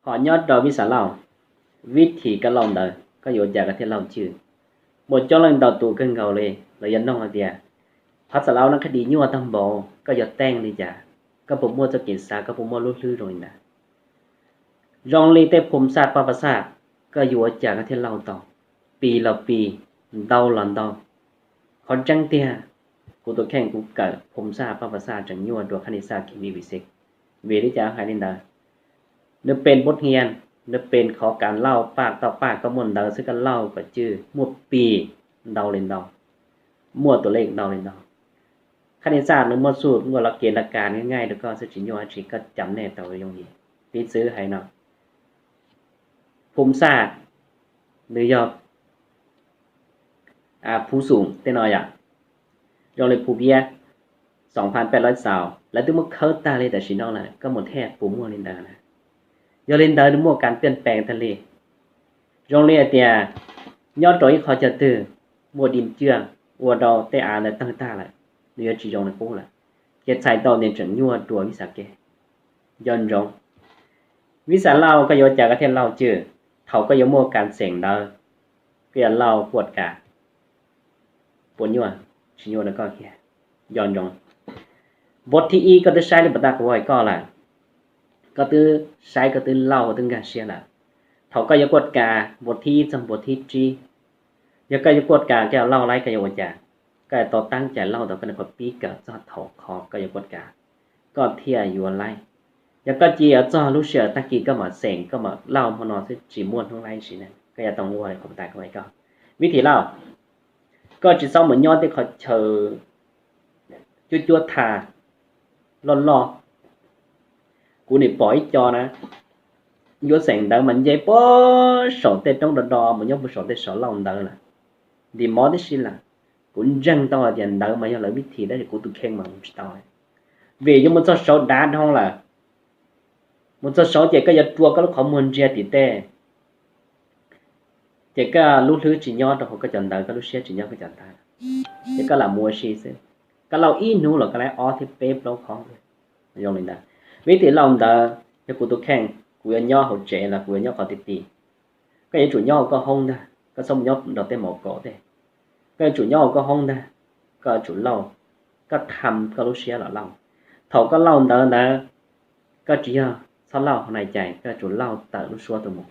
Ho nyob rau vib xam lauj, vib thim koj lauj ntawd koj yuav ua cas koj thiaj lauj cwj? Muaj coob leej ntau tus kawg nkaus li lawv yuav nug hais tias, phab xam lauj, noj khaub di nyuaj tag npaum, koj yuav teej li cas? Koj puas muaj txoj kev xav, koj puas muaj lub hlwb zoo li ntawd? Zoo li tej phoo xaj paj pas xaj, koj yuav ua cas koj thiaj lauj tau? Pis los pis, ntau los ntau. Qhov tseeb tiag, kuv tus kheej kuv kawm phoo xaj paj pas xaj tseem nyuaj dua khab ni xaj kis ni vim xij. Vim li cas hais li ntawd? Nws pes npub hia, nws pes qhov kav lauj paj tau paj koj muaj ntawv xwb koj lauj kom cwj muaj pis ntau li ntau, muaj tus lej ntau li ntau. Khab ni xaj nws muaj xuj muaj lo kev nra kas nws nqaij rau koj xwb tsis nyuaj dab tsi, koj cam nej tau yooj yim. Piv txwv hais no, phoo xaj nws yog phu xum tej no yom, zoo li phu piab xoom phan peb lawv xaus lawv twb muab khawb tag li tam sim no lawm, koj mus thiaj puas muaj li ntawd na. Yog li ntawd nws muaj kas piaj pees tag li. Zoo li hais tias nyob rau ib qho chaw twg muaj di cwj ua rau tej av ntawd tawg tag lawm, nws yuav tsis zoo li qub lawm, ces txhais tau tias tseem nyuaj dua vib xav kej. Nco ntsoov, vib xav lauj koj yuav ua cas koj thiaj lauj cwj? Thaum koj yuav muaj kas xeem ntawd, koj yuav lauj kuaj kas puas nyuaj? Tsis nyuaj rau koj kiag. Nco ntsoov, npus thib ib koj twb saib li puas tag kuv hais koj lawm, koj twb saib koj twb lauj koj twb nkag siab lawm. Thaum koj yuav kuaj kas npus thib ib txog npus thib tsib, yog koj yuav kuaj kas koj yuav lauj laib koj yuav ua cas? Koj yuav tau teeb cai lauj tau koj qhov pib kawm txog thaum qhov koj yuav kuaj kas, koj thiaj yuav laib. Yog koj cia yuav txog lub sij hawm tag kis koj mam xeem koj mam lauj hmo no xwb tsis muaj hnub laib siv ne, koj yuav tau ua li qhov puas tag kuv hais koj. Vib thim lauj, koj tsis txhob mus nyob tej qhov chaw cuab cuab tha loj loj. Kuv nim pom ib co na, yuav xeem ntawv mas nce puag saum tej roob do do mus nyob puag saum tej saum lauj ntawv lawm, ntim mov tib si lawm. Kuv ntseeg tau hais tias ntawd mas yog lawv vib thim tab sis kuv tus kheej mas mus tsis tau. Vim yuav mus txog saud dav dhau lawm, mus txog saud ces koj yuav rua koj lub qhov muag ntsia tim tej, ces koj lub hlwb tsis nyob rau hauv koj cov ntawv, koj lub siab tsis nyob koj cov ntawv, ces koj lam mus ua si xwb. Koj lauj ib hnub los koj laib ob thiab peb plaub qhov. Zoo li ntawd, vib thim lauj ntawv yog kuv tus kheej, kuv yuav nyob hauv tsev los kuv yuav nyob qhov ti ti. Koj yuav tsum nyob hauv koj hoob ntag, koj txhob mus nyob nrog tej mos kaum tej. Koj yuav tsum nyob hauv koj hoob ntag, koj yuav tsum lauj, koj tham koj lub siab los lauj. Thaum koj lauj ntawv ntawd, koj tsis yog txhob lauj hauv nai cai, koj yuav tsum lauj tawm lub suab tuaj mus.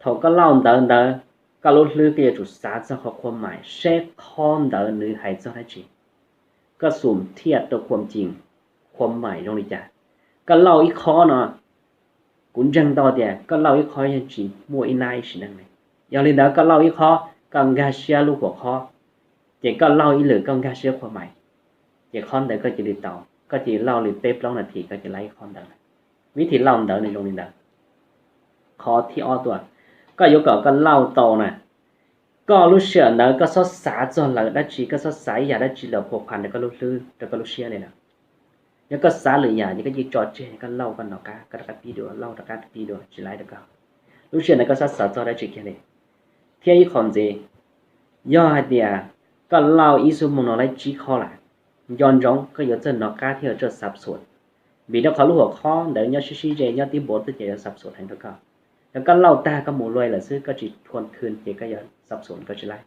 Thaum koj lauj ntawv ntawd, koj lub hlwb koj yuav tsum xav txog qhov khuam mais seb qhov ntawd nws hais txog dab tsi. Koj xum thiaj rau khuam cim, khuam mais zoo li cas. Koj lauj ib qho no, kuv ntseeg tau tias koj lauj ib qho yeej tsis muaj ib nab ib sim neej li. Yog li ntawd koj lauj ib qho, koj nkag siab lub huam qhov, ces koj lauj ib lwm koj nkag siab khuam mais, ces qhov ntawd koj cia li tau, koj cia li lauj li peb plaub nas this koj cia li laib ib qho ntawd. Vib thim lauj ntawv nws zoo li ntawd. Qhov thib ob tuaj, koj yuav kom koj lauj tau na, koj lub sij hawm ntawd koj txhob xav txog lawv dab tsi, koj txhob xav ib yam dab tsi los phua phas rau koj lub hlwb rau koj lub siab li lawm. Yog koj xav lwm yam ces koj cia li tso tseg, koj lauj koj nov qab, koj rov qab pib dua, lauj rov qab pib dua tsis laib rau koj. Lub sij hawm ntawd koj txhob xav txog dab tsi kiag li. Thiab ib qho ntxiv, yog hais tias koj lauj ib xuab moos no laib tsib qho lawm, nco ntsoov koj yuav txawj nov qab thiab yuav txawj xav xuam, vim rau qhov lub huam qhov ntawd nyob sib sib ze nyob tib npaum twg ces yuav xav xuam heev rau koj. Yog koj lauj tag koj mus luaj lawm xwb koj tsis thuam khw ces koj yuav xav xuam koj tsis laib.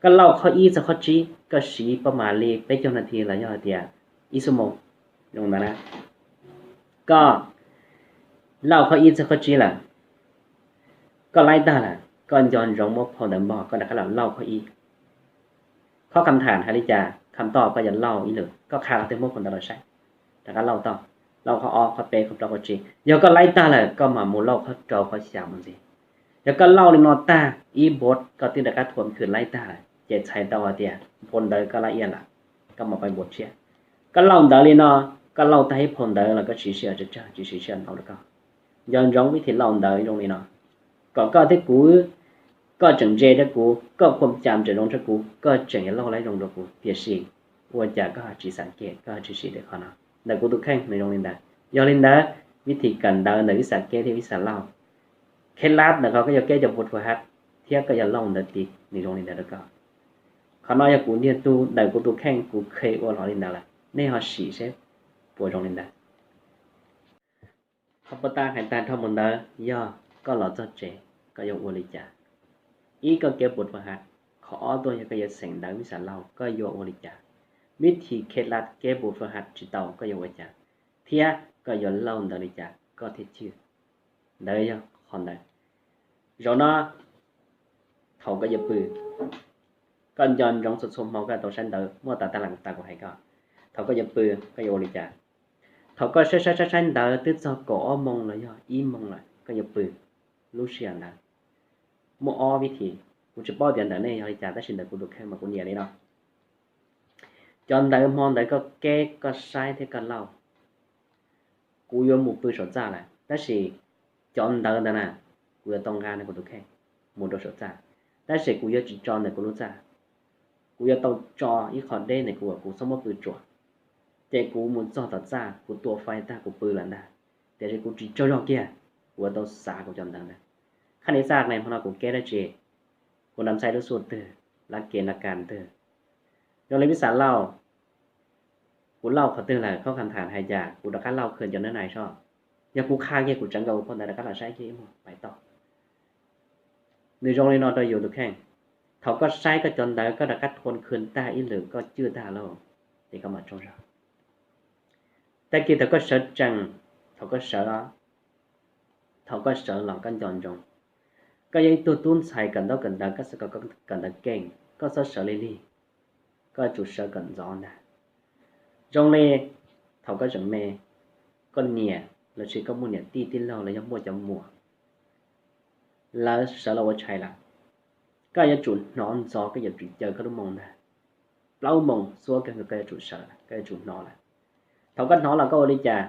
Koj lauj qhov ib txog qhov tsib koj siv paj mas li peb caug nas this los yog hais tias ib xuab moos zoo ntawd na. Koj lauj qhov ib txog qhov tsib lawm, koj laib tag lawm koj nco ntsoov muab phau ntawv npog koj rov qab los lauj qhov ib. Qhov kham tham hais li cas, kham toj koj yuav lauj ib lwm, koj qha qhov twg muab phau ntawv los saib, rov qab lauj toj, lauj qhov ob qhov peb qhov plaub qhov tsib. Yog koj laib tag lawm koj mam mus lauj qhov rau qhov xya mus ntxiv. Yog koj lauj li no tag ib npuas koj twb rov qab thuam khw laib tag lawm ces txhais tau hais tias phau ntawv koj laib iab lawm, koj mam pib npuas tshiab. Koj lauj ntawv li no, koj lauj tag ib phau ntawv los koj siv sij hawm tsawg tsawg tsis siv sij hawm ntau rau koj. Nco ntsoov vib thim lauj ntawv zoo li no, kom koj thiab kuv, koj tseem ntse rau kuv, koj khuam cam tseem zoo rau kuv, koj tseem yuav lauj laib zoo rau kuv, tiam sis ua cas koj tsis xav kiag, koj tsis siv tej qhov no. Ntawm kuv tus kheej nws zoo li ntawd. Yog li ntawd, vib thim kawm ntawv ntawm vib xav kej thiab vib xav lauj, khev lab ntawm qhov koj yuav keb cov npus thua hab thiab koj yuav lauj ntawv tid nws zoo li ntawd rau koj. Qhov no yog kuv ntiag tug ntawm kuv tus kheej kuv khev ua los li ntawd lawm, nej ho sim seb puas zoo li ntawd. Koj puas tau hais tag nrho mus ntawd, yog koj los txog tsev koj yuav ua li cas? Ib, koj kev pus fas has. Qhov ob tuaj yog koj yuav xeem ntawv vib xas laug, koj yuav ua li cas? Vib thim khe la kev pus fas has tsis tau koj yuav ua cas? Thiab koj yuav lauj ntawv li cas koj thiaj cwj? Ntawd yog qhov ntawd. Zaum no thaum koj yuav pw, koj nco ntsoov txhua txhua hmo koj tau saib ntawv, muaj tas tas lees tas kuv hais koj. Thaum koj yuav pw koj yuav ua li cas? Thaum koj saib saib saib saib ntawv twb txog kaum ob moo los yog ib moo lawm koj yuav pw, lub sij hawm ntawd muaj ob vib thim. Kuv tsis paub tias ntawm nej yog li cas tab sis ntawm kuv tus kheej mas kuv nyiam li no. Cov ntawv hmo ntawd koj keb koj saib thiab koj lauj. Kuv yuav mus pw saum txaj lawm tab sis cov ntawv ntawd na, kuv yuav tau nqa nws kuv tus kheej mus rau saum txaj, tab sis kuv yuav tsis tso ntawm kuv lub txaj. Kuv yuav tau tso ib qho deb ntawm kuv uas kuv txhob muab pw tsuam. Ces kuv mus txog tom txaj kuv tua fais tag kuv pw lawm ntag, tiam sis kuv tsis tsaug zog kiag, kuv yuav tau xav kuv cov ntawv ntawd. Khab nis txaj ne hmo no kuv keb dab tsi? Kuv nab ntxhais lub xub twg, lab kev nab kas twg? Zoo li vib xas lauj, kuv lauj qhov twg lawm, khaub kha tham hais cas kuv rov qab lauj khwv cov nab nais soj. Yog kuv qha kiag kuv tsawv nkaus kuv phau ntawv rov qab los saib kiag ib muag pais tau. Nws zoo li no rau yus tus kheej. Thaum koj saib koj cov ntawv koj rov qab thuam khwv tag ib lwm koj cwj tag lauj, ces koj mam tsaug zog. Tag kis thaum koj sawv tsees, thaum koj sawv, thaum koj sawv los koj nco ntsoov, koj yog ib tug tub ntxhais kawm ntaub kawm ntawv koj xav kom koj kawm ntawv keej koj txhob sawv lig lig, koj yuav tsum sawv kom ntxov ntag. Zoo li thaum koj tseem me, koj niam los sis koj muaj niam tij tij laug los yog muaj cov muam, lawv sawv los ua tshais lawm, koj yuav tsum hnov ntxov, koj yuav tsum caw koj lub moo ntag. Plaub moos xuab kawg nkaus koj yuav tsum sawv lawm, koj yuav tsum hnov lawm. Thaum koj hnov los koj ua li cas?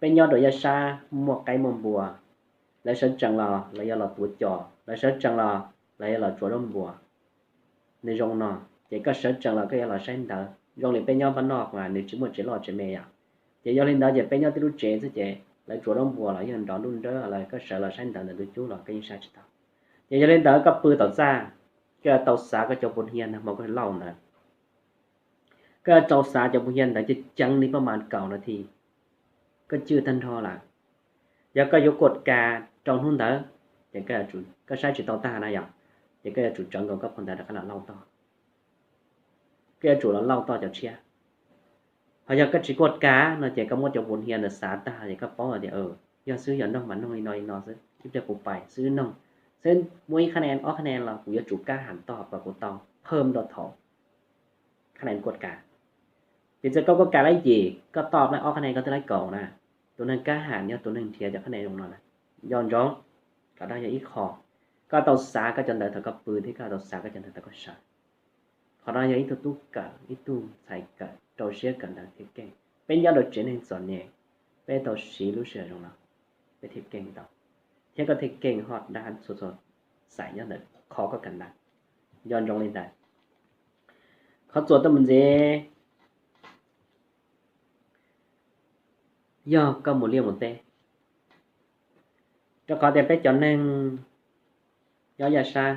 Peb nyob rau yaj sab muaj qaib muaj npua, lawv sawv tsees los lawv yuav los tuav cos, lawv sawv tsees los lawv yuav los tsuav zaub npua. Nws zoo no, ces koj sawv tsees los koj yuav los saib ntawv. Zoo li peb nyob pab noj mas nws tsis muaj tsev loj tsev me yom. Ces yog li ntawd ces peb nyob tib lub tsev xwb ces lawv tsuav zaub npua los yeej nrov nruj nrawj los koj sawv los saib ntawv ntawm tus cub los koj yeej saib tsis tau. Ces yog li ntawd koj pw tom txaj, koj yuav tau xav koj cov pus hias ntawd hmo koj lauj ntawd. Koj yuav tau xav cov pus hias ntawd ceev ceev li paj mas kaum nas this, koj cwj tag nrho lawm. Yog koj yuav kuaj kas rau hnub ntawd, ces koj saib tsis tau tag na yom, ces koj yuav tsum tsawv nkaus koj phau ntawv rov qab los lauj toj. Koj yuav tsum los lauj toj cov tshiab. Ho yog koj tsis kuaj kas no ces koj muab cov pus hias ntawd xav tag ces koj paub tias yog xwb yog noog mas noog li no li no xwb, ib pliag kuv pais xwb noog, xwb muaj ib qhab nen ob qhab nen los kuv yuav tsum kab ham toj kom kuv tau phawm rau thaum qhab nen kuaj kas. Piv txwv koj kuaj kas lab yim koj toj lab ob qhab nen koj twb lab kaum na, tus neeg kab ham yog tus neeg nrhiav cov qhab nen zoo no na. Nco ntsoov, qhov no yog ib qho, koj tau xav koj cov ntawv thaum koj pw thiab koj tau xav koj cov ntawv thaum koj sawv. Qhov no yog ib tug tub kawm, ib tug ntxhais kawm, rau siab kawm ntawv thiab keej. Peb nyob rau tsev neeg txom nyem, peb tau siv lub sij hawm zoo no, peb thiaj keej tau, thiab koj thiaj keej hoj dab txhua txhua xaim nyob ntawm qhov koj kawm ntawv. Nco ntsoov li ntawd. Qhov txuas tuaj mus ntxiv, yog koj mus liaj mus teb, rau qhov tias peb cov neeg nyob yaj sab,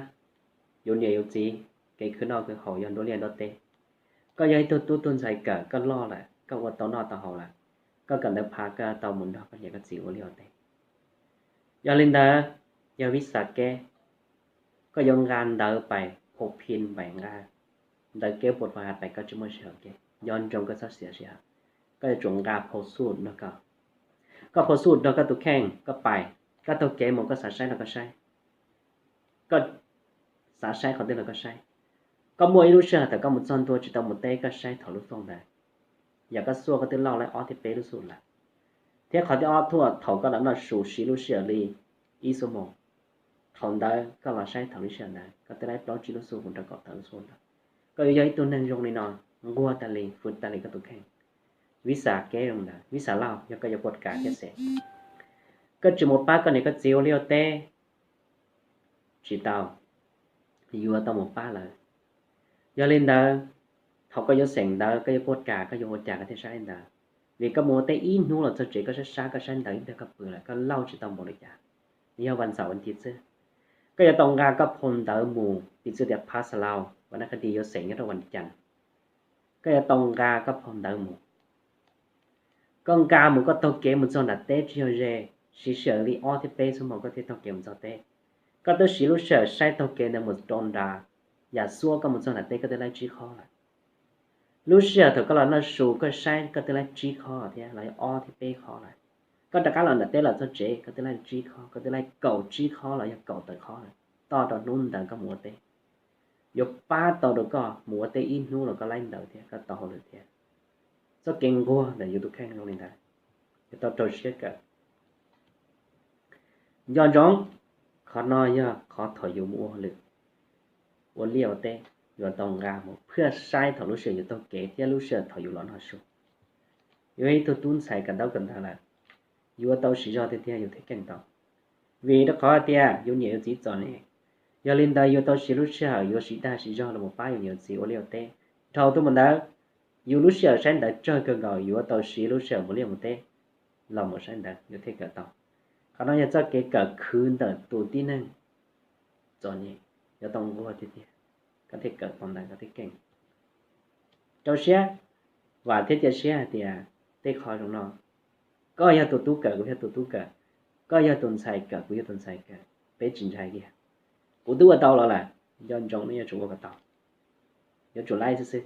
yus niam yus txiv kev khwv noj khwv haus yog nruab liaj nruab teb. Koj yog ib tug tub tug ntxhais kawm, koj loj lawm, koj ua tau noj tau haus lawm, koj kawm ntawv phav koj tau mus nrog koj niam koj txiv ua liaj ua teb. Yog li ntawd, yog vib xas keb, koj yuav nqa ntawv pais, phau phi pais, nqa ntawv kev pus fas has pais, koj tsis muaj sij hawm kev. Nco ntsoov koj txhob xiam sij hawm, koj yuav tsum nqa phau xuj nrog koj. Koj phau xuj nrog koj tus kheej koj pais, koj taug kev mus koj xav saib los koj saib, koj xav saib qhov twg los koj saib. Koj muaj ib lub sij hawm thaum koj mus txog ntua tsis tau mus teb koj saib thaum lub xyoo ntawd, yog koj xuaj koj twb lauj laib ob thiab peb lub xyoo lawm. Thiab qhov thib ob tuaj, thaum koj lam noj su siv lub sij hawm li ib xuab moos, thaum ntawd koj los saib thaum lub sij hawm ntawd koj twb laib plaub tsib lub xyoo mus rau kaum tawm lub xyoo ntawd. Koj yuav yog ib tug neeg zoo li no, nquag tas li, fwv tas li koj tus kheej. Vib xas keb zoo ntawd, vib xas laug yog koj yuav kuaj kas thiab xeem. Koj tsis mus pab koj niam koj txiv ua liaj ua teb, tsis tau, yuav tau mus pab lawv. Yog li ntawd, thaum koj yuav xeem ntawv, koj yuav kuaj kas, koj yuav ua cas koj thiaj saib li ntawd? Vim koj mus ua teb ib hnub los txog tsev koj saib sab koj saib ntawv ib pliag koj pw lawm, koj lauj tsis tau npaum li cas, yog vas xaum vas tiv xwb. Koj yuav tau nqa koj phau ntawv mus, piv txwv tias phav xas laug, vas nab qha di yuav xeem nyob rau vas cas, koj yuav tau nqa koj phau ntawv mus. Koj nqa mus koj taug kev mus txog nram teb tsis yog ze, siv sij hawm li ob thiab peb xuab moos koj thiaj taug kev mus txog teb. Koj twb siv lub sij hawm saib taug kev ntawd mus rau nram Yam Xuab, koj mus txog nram teb koj twb laib tsib khob lawm. Lub sij hawm thaum koj los noj su koj saib koj twb laib tsib khob thiab los yog ob thiab peb khob lawm. Koj rov qab los nram teb los txog tsev koj twb laib tsib khob, koj twb laib kaum tsib khob los yog kaum tawm khob lawm, toj rau hnub ntawd koj mus ua teb. Yuav pab tau rau koj mus ua teb ib hnub los koj laib ntawd thiab koj tau hauj lwm thiab. Txoj kev nquag ntawm yus tus kheej zoo li ntawd, yuav tau rau siab kawm. Nco ntsoov, qhov no yog qhov thaum yus mus ua hauj lwm, ua liaj ua teb, yuav tau nqa mus phaj saib thaum lub sij hawm yus taug kev thiab lub sij hawm thaum yus los noj su. Yus yog ib tug tub ntxhais kawm ntaub kawm ntawv lawm, yuav tau siv zog tiag tiag yus thiaj keej tau. Vim rau qhov tias yus niam yus txiv txom nyem, yog li ntawd yuav tau siv lub sij hawm yuav siv dag siv zog los pab yus niam yus txiv ua liaj ua teb. Dhau tuaj mus ntawd, yus lub sij hawm saib ntawv tsawg kawg nkaus yuav tau siv lub sij hawm mus liaj mus teb los mus saib ntawv yus thiaj kawm tau. Qhov no yog txoj kev kawm khwv ntawm tus tib neeg txom nyem, yuav tau nquag tiag tiag koj thiaj kawm tau ntawv koj thiaj keej. Rau siab, vam thiab cia siab hais tias tej qhov zoo no, koj yog tus tub kawm kuv yog tus tub kawm, koj yog tus ntxhais kawm kuv yog tus ntxhais kawm, peb tsis ntshai kiag. Kuv twb ua tau los lawm, nco ntsoov nej yuav tsum ua kom tau, yuav tsum laib xwb xwb.